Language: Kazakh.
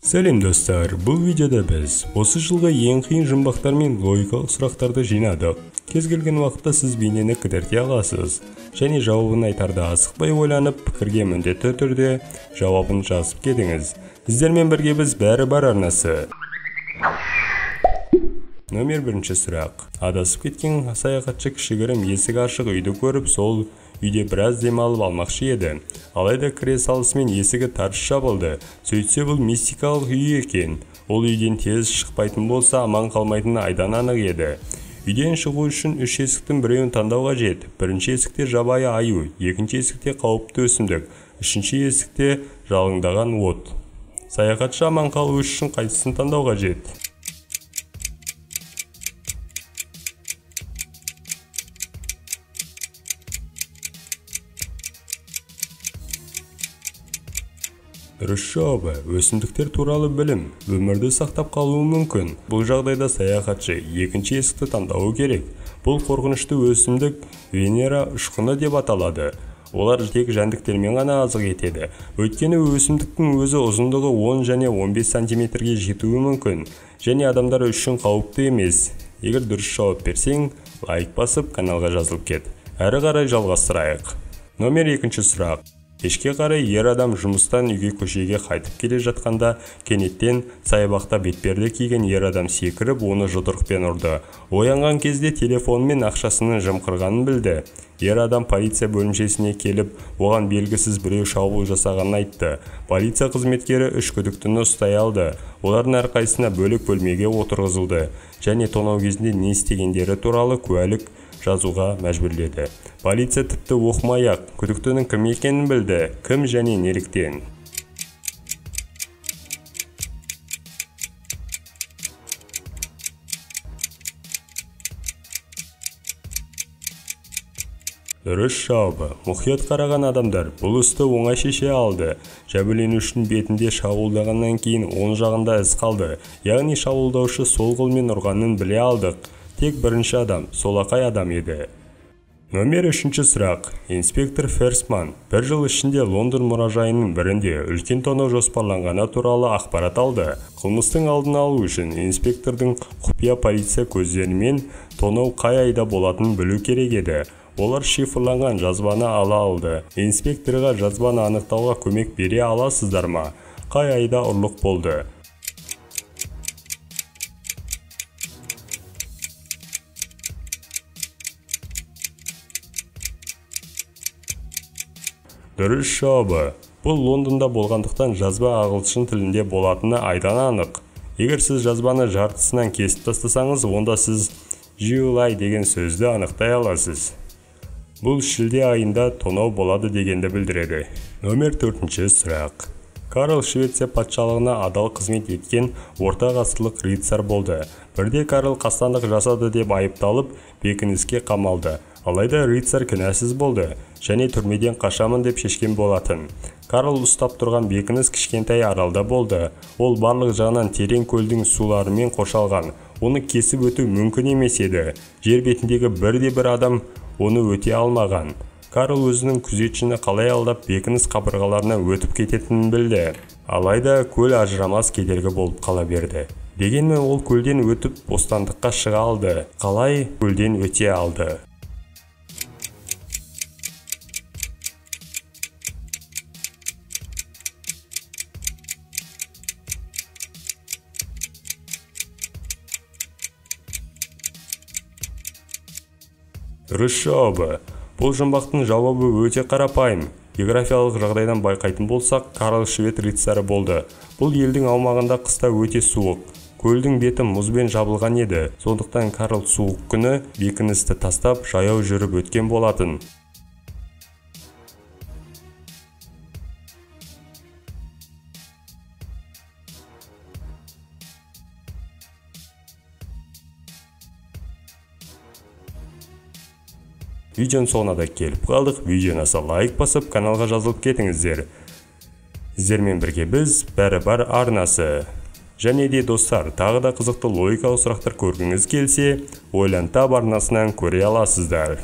Сәлем достар, бұл видеода біз осы жылғы ең қиын жұмбақтар мен логикалық сұрақтарды жинадық. Кез келген уақытта сіз бейнені кідірте аласыз және жауабын айтарда асықпай ойланып, пікірге міндетті түрде жауабын жазып кетіңіз. Сіздермен бірге біз бәрі бар арнасы. Номер 1 сұрақ. Адасып кеткен саяхатшы кішігірім есік ашық үйді көріп, сол үйде біраз демалып алмақшы еді. Алайда кіре салысымен есігі тарс жабылды. Сөйтсе бұл мистикалық үй екен. Ол үйден тез шықпайтын болса, аман қалмайтыны айдан анық еді. Үйден шығу үшін үш есіктің біреуін таңдау қажет. Бірінші есікте жабайы аю, екінші есікте қауіпті өсімдік, үшінші есікте жалыңдаған от. Саяхатшы аман қалу үшін қайсысын таңдау қажет? Дұрыс жауабы өсімдіктер туралы білім өмірді сақтап қалуы мүмкін. Бұл жағдайда саяхатшы екінші есікті таңдауы керек. Бұл қорқынышты өсімдік Венера ұшқыны деп аталады. Олар тек жәндіктермен ғана азық етеді. Өйткені өсімдіктің өзі ұзындығы 10 және 15 сантиметрге жетуі мүмкін және адамдар үшін қауіпті емес. Егер дұрыс жауап берсең, лайк басып каналға жазылып кет. Әрі қарай жалғастырайық. Номер 2 сұрақ. Кешке қарай ер адам жұмыстан үйге көшеге қайтып келе жатқанда кенеттен саябақта бетперде киген ер адам секіріп оны жұдырықпен ұрды. Оянған кезде телефонымен ақшасының жымқырғанын білді. Ер адам полиция бөлімшесіне келіп, оған белгісіз біреу шабуыл жасағанын айтты. Полиция қызметкері үш күдіктіні ұстай алды. Олардың әрқайсысына бөлек бөлмеге отырғызылды және тонау кезінде не істегендері туралы куәлік жазуға мәжбүрледі. Полиция тіпті оқымай-ақ күдіктінің кім екенін білді, кім және неліктен. Дұрыс жауабы. Мұқият қараған адамдар бұл істі оңай шеше алды. Жәбірленушінің бетінде шабуылдағаннан кейін оң жағында із қалды. Яғни шабуылдаушы сол қолмен ұрғанын біле алдық. Тек бірінші адам, солақай адам еді. Номер 3 сұрақ. Инспектор Ферсман бір жыл ішінде Лондон мұражайының бірінде үлкен тонау жоспарланғаны туралы ақпарат алды. Қылмыстың алдын алу үшін инспектордың құпия полиция көздерімен тонау қай айда болатынын білу керек еді. Олар шифрланған жазбаны ала алды. Инспекторға жазбаны анықтауға көмек бере аласыздар ма? Қай айда ұрлық болды? Дұрыс жауабы. Бұл Лондонда болғандықтан жазба ағылшын тілінде болатыны айдан анық. Егер сіз жазбаны жартысынан кесіп тастасаңыз, онда сіз July деген сөзді анықтай аласыз. Бұл шілде айында тонау болады дегенді білдіреді. Номер 4 сұрақ. Карл Швеция патшалығына адал қызмет еткен орта ғасырлық рыцарь болды. Бірде Карл қастандық жасады деп айыпталып, бекініске қамалды. Алайда рыцарь кінәсіз болды және түрмеден қашамын деп шешкен болатын. Карл ұстап тұрған бекініс кішкентай аралда болды. Ол барлық жағынан терең көлдің суларымен қоршалған. Оны кесіп өту мүмкін емес еді. Жер бетіндегі бірде-бір адам оны өте алмаған. Карл өзінің күзетшіні қалай алдап бекініс қабырғаларына өтіп кететінін білді. Алайда көл ажырамас кедергі болып қала берді. Дегенмен ол көлден өтіп бостандыққа шыға алды. Қалай көлден өте алды? Дұрыс жауабы. Бұл жұмбақтың жауабы өте қарапайым. Географиялық жағдайдан байқайтын болсақ, Карл швед рыцары болды. Бұл елдің аумағында қыста өте суық. Көлдің беті мұзбен жабылған еді. Сондықтан Карл суық күні бекіністі тастап, жаяу жүріп өткен болатын. Видеоның соңына да келіп қалдық. Видеоны аса лайк басып, каналға жазылып кетіңіздер. Сіздермен бірге біз бәрі бар арнасы. Және де достар, тағы да қызықты логикалық сұрақтар көргіңіз келсе, Ойлан тап арнасынан көре аласыздар.